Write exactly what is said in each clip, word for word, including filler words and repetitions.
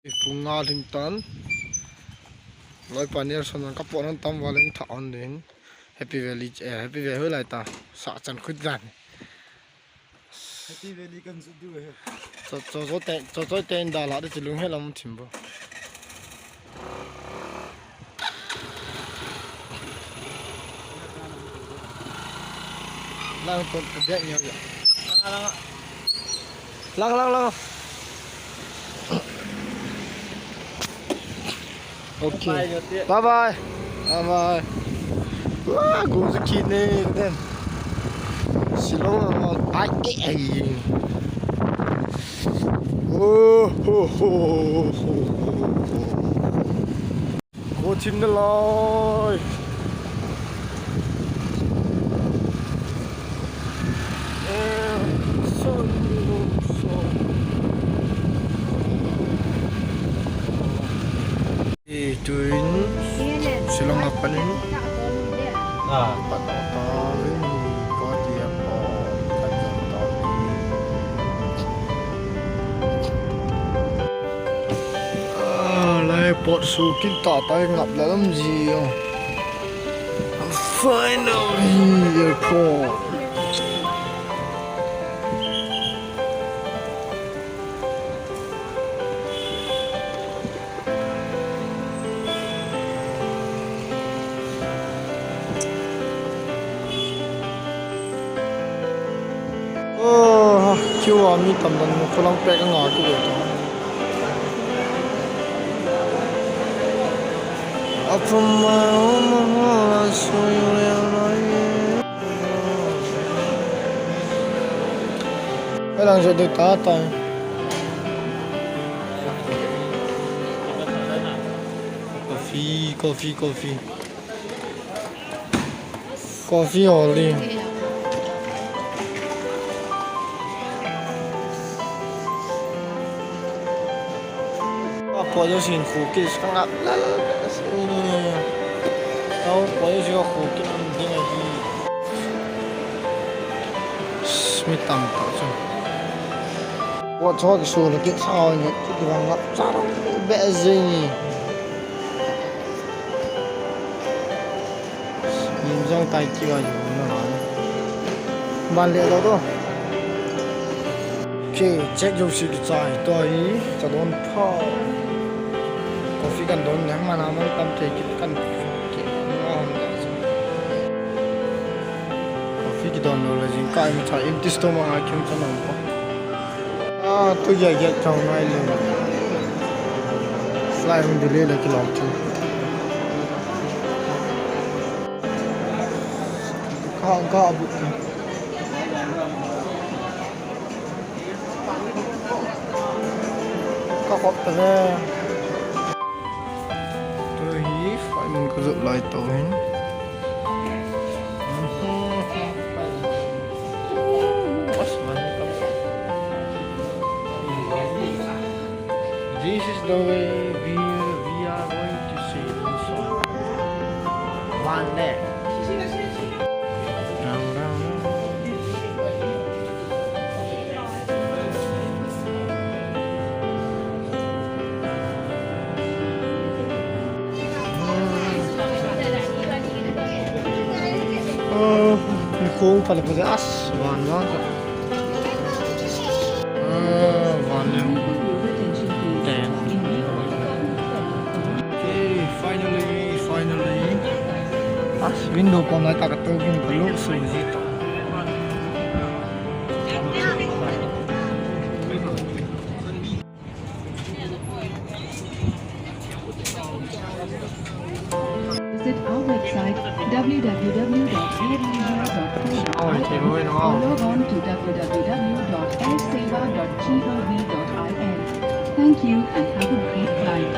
Pung nga lhing tan. Loi panel son ka pon tam va leng tha on ding. Happy Valley, eh, Happy Valley hoilai ta. Sa chan khut dan. Happy Valley kan zu du he. Cho cho cho te, cho cho te inda la de lung he lam thim bo. Lang to de nyo ya. Lang lang lang. Okay. Bye bye. Bye bye. Wah, go to kidney then. Silong ai ai. Oh ho ho ho ho. Go team the Lord. Tuin Silong apanin. Ah. Patong tawin, kawti a paw, kan zong tawin. Ah, lai pawt su kin ta tai ngap la lam ji. Finally, airport. Oh, kiwa mi tam dan mo kulang pek nga tu to. Apum ma ma so yo ya. Alang je de ta ta. Coffee, coffee, coffee. Coffee oli. Apo jo sin khu kis kang ap la la la. Apo jo sin khu kis ding ahi. Mi tam ta chu. Wa chok su le ki sa ni ki wang ngap cha rong be zing ni. Nim jong tai ki wa ju na. Ban le lo do. Ki check jo si ki chai to hi cha don pha. Coffee kan don ne ma na man tam te ki kan ki ma hon ka. Coffee kidon lou le jingkah in cha empty stomach a kim cha nang ko. Ah, tu ya ya chang nai le. Slide hung delay le kilom chu. Ka, ka bu. Ka khop ta le. Tu hi flight mun ka zop lai to hin. This is the way we, we are going to sail also. One leg. Khong pale pale as van van. Ah, van le. Okay, finally, finally. As window ko na ta ka to gin ka lo so ji to. Visit our website, w w w dot air asia dot co dot i n, or log on to w w w dot air seva dot gov dot i n. Thank you and have a great flight.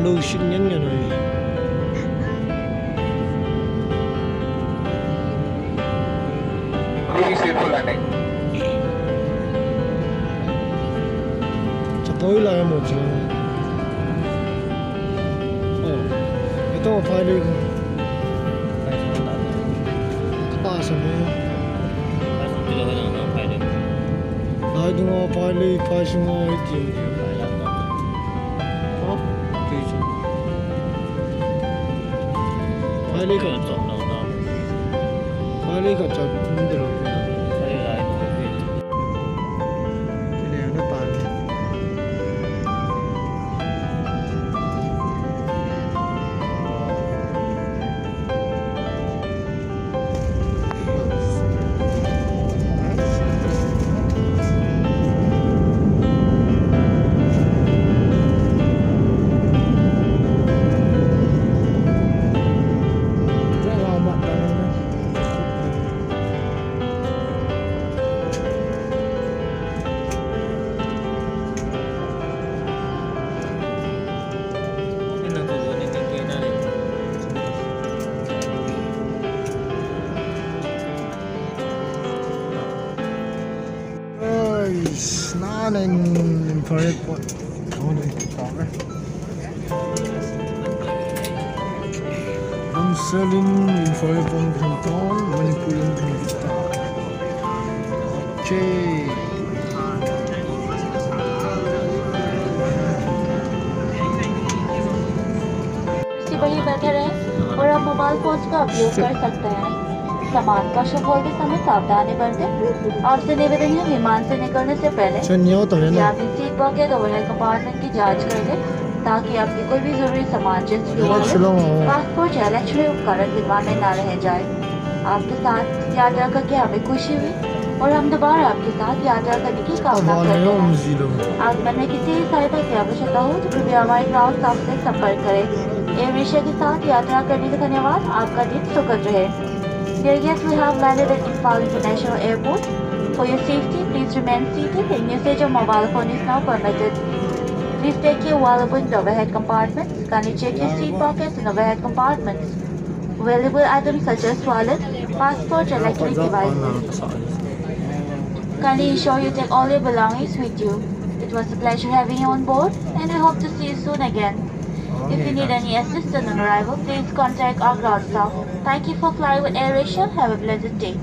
Lou sit ngen ngen ahi. Chatoi lai mo chu. Oh, ito phai le. Kata sa me. Lai dunga phai le, phai sunga iti. Phai le ka. Phai le ka cha. Guys, nanen infrared pon. Nanen infrared pon. Damsel in infrared pon, Manipur in. Okay. से वहीं बैठे रहें और आप mobile phones का उपयोग कर सकते हैं। सामान का शो खोलते समय सावधानी बरतें। आपसे निवेदन है, विमान से निकलने से पहले अपनी सीट पॉकेट और ओवरहेड कंपार्टमेंट की जांच कर लें, ताकि आपके कोई भी जरूरी सामान, जैसे कि पासपोर्ट या इलेक्ट्रॉनिक उपकरण विमान में ना रह जाए। आपके साथ यात्रा करके हमें खुशी हुई और हम दोबारा आपके साथ यात्रा करने की कामना करते हैं। आगमन में किसी भी सहायता की आवश्यकता हो तो कृपया हमारे ग्राउंड स्टाफ से संपर्क करें। एयर एशिया के साथ यात्रा करने का धन्यवाद। आपका दिन सुखद रहे। Dear guests, we have landed at Imphal International Airport. For your safety, please remain seated and usage of mobile phone is not permitted. Please take your valuable overhead compartments. Kindly check your seat pockets and overhead compartments. Valuable items such as wallet, passport, electronic devices. Kindly ensure you take all your belongings with you. It was a pleasure having you on board, and we hope to see you soon again. If you need any assistance on arrival, please contact our ground staff. Thank you for flying with Air Asia. Have a pleasant day.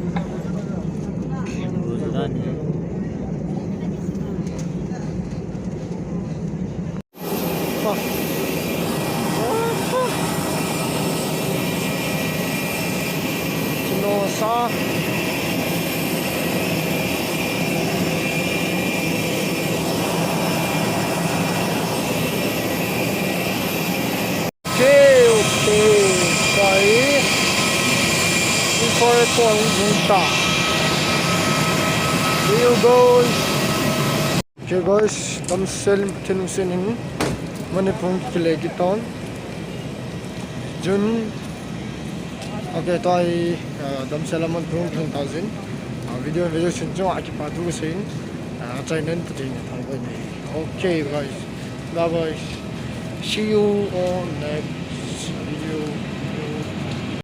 Okay, okay. Sai. Infrared pon nung ta. See you, guys. Okay, guys, damsel in Pathen lungset in Manipur kile kit tan. Jun. Okay, tua hi, uh, damsel a Manipur lhung ta jin. Uh, video, video sin chu a kipa thu sin. Uh, chai nen Pathen thangvah in. Okay, guys. Bye bye. See you on next video.